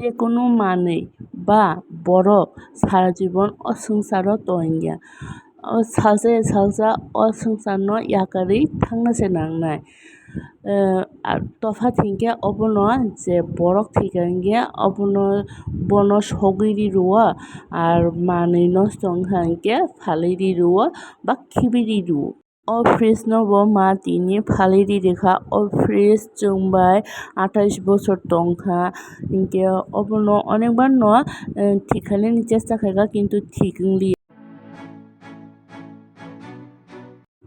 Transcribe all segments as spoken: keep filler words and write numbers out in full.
Jekunu manwi ba borok sara jibon o swngcharo tongya. O salsa ya salsa o swngcharno yakarwi thangna se nangnai. Eh, a, topha thwngkhe obono je borok thwikha hinkhe obono, bono sogwi ri rwo, ar manwi nosto wngkha hinkhe phalwi ri rwo ba khibi ri rwo. O fridge no bo ma tini phalwi ri rikha. O fridge chwng bai athais bosor tongkha, hinkhe obono onekbar no, eh, thik khlainani chesta khaikha, kintu thik wngliya.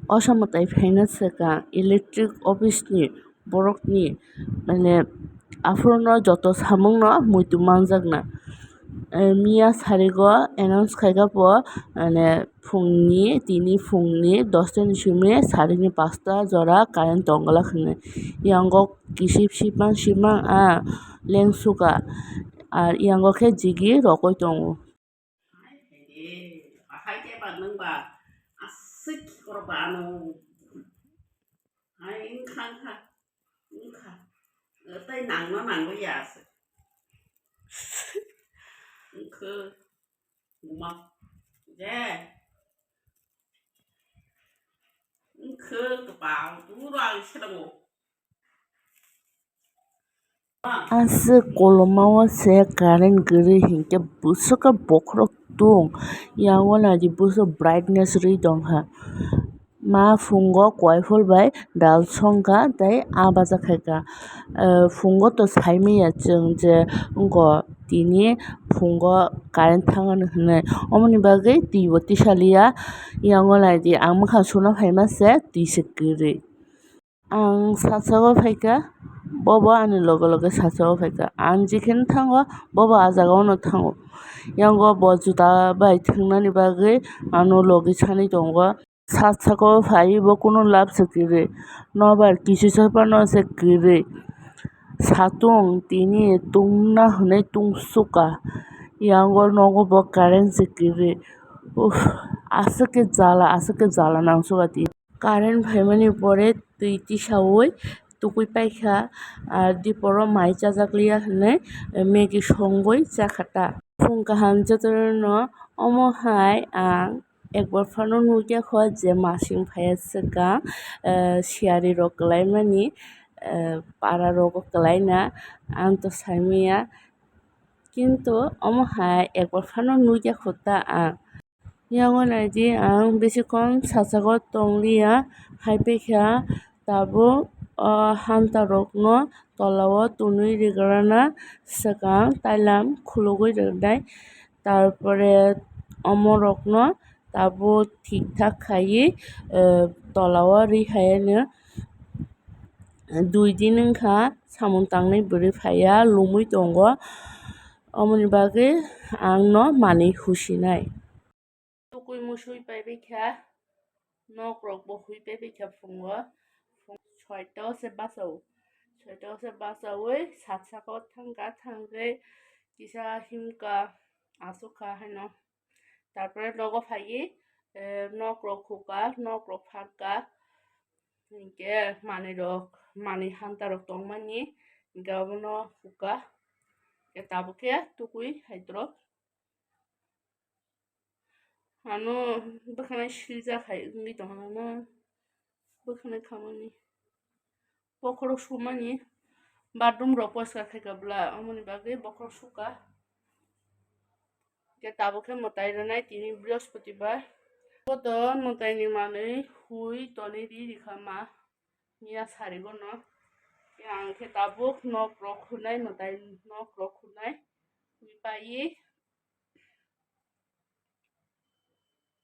O samo tai phaina swkang electric office ni borokni, mane, aphuru no joto samung no muitu manjakna. Eh, miya sarigo announce khaikha bo, mane, phungni, tini phungni dosta ni simi sarini pasta jora current tong glak hinwi. Yango kisip sipang sipang a lengsuka, ar yango khe jigi rokoi tongo. Hai khe de, bahai khe ba nwng ba aswk khoro ba ano. Hai wngkha, wngkha, wngkha. Tei nangno nangwi ya aswk. Wngkha, uma. Je. Wngkha, kwpal, turo ang sedango. Aswk kolomao se current kwrwi hinkhe bwswk khe bokhorok tung, yango naidi bwswk brightness rwi tongkha. Ma phungo koiphol bai dal songkha tei ah bacha khaikha. Eh, phungo to saimanya chwng je wngkha tini phungo current thangmani hinwi, omoni bagwi twibo tisaliya. Yango naidi ang mwkhang suna phaima se twi se kwrwi. Ang sachao phaikha, bobo ani loge loge sachao phaikha. Ang jekheno thango, bobo ah jagao no thango. Yango bo juta bai thwngnani bagwi ano logi sanwi tongo. Sachao phaiwi bo kunu lab se kwrwi, nobar kisu sophano se kwrwi. Satung tini tungna hwnwi tungsukha. Yango nogo bo current se kwrwi. Uff, aswk khe jala, aswk khe jala nangsukha tini. Current phaimani pore twi tisaui tukui paikha, ar diporo mai chajak liya hinwi Maggie songwi chakha ta. Phung kaham jotono omo hai ang ekbar phano nukya kho je masing phaiya swkang, eh, siyari rok kwlaimani, eh, para rogo kwlaina ang to saimanya, kintu omo hai ekbar phano nukya kho ta ang. Yango naidi ang bisi kom sachao tongliya, hai paikha tabuk o hanta rokno tolao tonwi rigrana swkang tailam khulugwi rwnai, tarpore omo rokno tabuk thik thak khaiwi, eh, tolao ri hai ano. Dui din wngkha samung tangnai bwrwi phaiya, lumwi tongo, omoni bagwi ang no manwi husinai. Tukui musui paibai kha, nok rok bo hui paibai kha phungo. Phung soita o se bachao, soita o se bachaui sat saka o thangkha, thangkhe kisa himkha, achukha haino. Tarpore nogo phaiwi, eh, nok rok hukha, nok rok phakha, hinkhe manwi rok, manwi hanta rok tongmani, hinkhe abono hukha, hinkhe tabukhe tukui hai torok. Ano bwkhwnai siljak hai wngwi tongkha, ano bwkhwnai khamani bokhorok sumani, bathroom rok poriskar khaikha bwla, omoni bagwi bokhorok sukha. Khe tabuk khe mwtai rwnai tini Brihospoti bar. Boto mwtai ni manwi hui tonwi ri rikha ma, miya sari bono. Khe ang khe tabuk nok rok khunai, mwtai nok rok khunai, hui paiwi.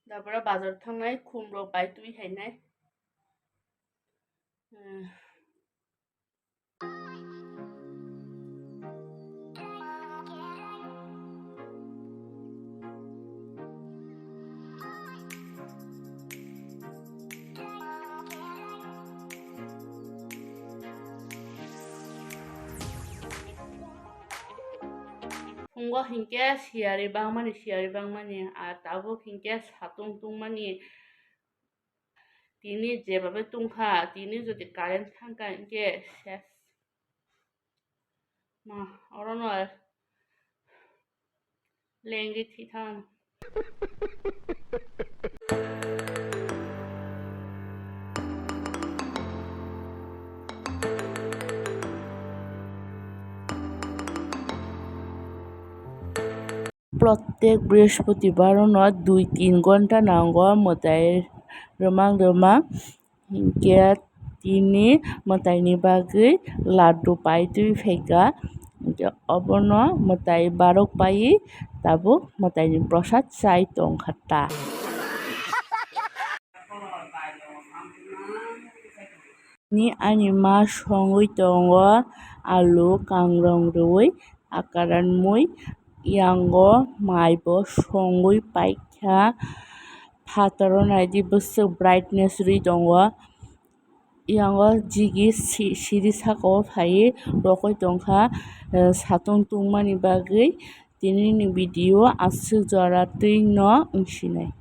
Dabra bazar thangnai, khum rok bai twi hainai. Hmm. Phungo hinkhe siyari bangmani, siyari bangmani, ah, tabuk hinkhe satung tungmani. Tini jebabe tungkha, tini jodi current thangkha hinkhe ses. Ma, orono Lengri thithang. Protek Brihaspotibaro no dui tin gonta nango mwtai rwmang rwmang. Hinkhe tini mwtaini bagwi laddu paitwi phaikha. Hinkhe obono mwtai barok paiwi tabuk mwtaini prosad chai tongkha ta. Ni ani ma songwi tongo alu kangrong rwui akaran mui, yango maibo songwi paikha. Phataro naidi bwswk brightness rwi tongo. Yango jigi si-, siri saka o phaiwi rokoi tongkha, eh, satung tungmani bagwi. Tinini video aswk jora twi no wngsinai.